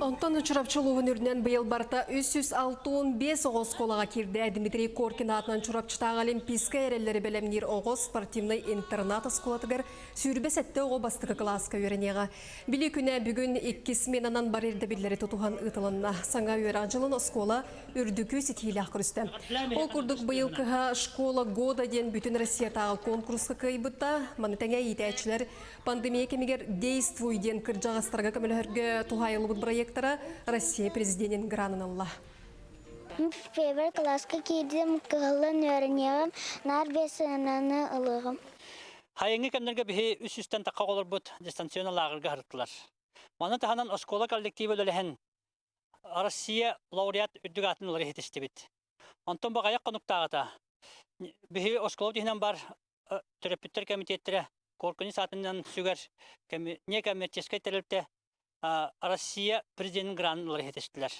Онтон Чурапчы улууһун үрдүнэн быйыл барыта 365 оҕо оскуолаҕа киирдэ. Дмитрий Коркин аатынан Чурапчытааҕы Олимпийскай эрэллэри бэлэмниир оҕо спортивнай интернат оскуолатыгар 27 оҕо бастакы кылааска үөрэниэҕэ. Билии күнэ бүгүн иккис сменанан бары ирдэбиллэри тутуһан ыытылынна. Саҥа үөрэх дьылын оскуола үрдүкү ситиһиилээх көрүстэ. Ол курдук быйыл кыһа «Школа года» диэн бүтүн Россиятааҕы конкурска кыайбыта. Маны тэҥэ иитээччилэр Пандемия кэмигэр «Действуй» диэн кырдьаҕастарга көмөлөһөргө туһаайыллыбыт бырайыактара Россия президенин гранын ылла. Первый класска киирдим, кыһыллан үөрэниэҕим, наар биэс сыананы ылыаҕым. Хайыҥҥы кэмнэргэ биһи үс сүүстэн тахха оҕолорбут дистанционно лааҕырга сырыттылар. Маны таһынан оскуола коллектива үлэлэһэн Россия лауреат үрдүк аатын ылар иһитистибит. Онтон баҕайах хонуктааҕыта биһи оскуола иһинэн бар төрөппүттэр кэмитиэттэрэ Коркунис аатынан сүгэр некоммерческай тэрилтэ Россия президенин гранын ылар иһитистилэр.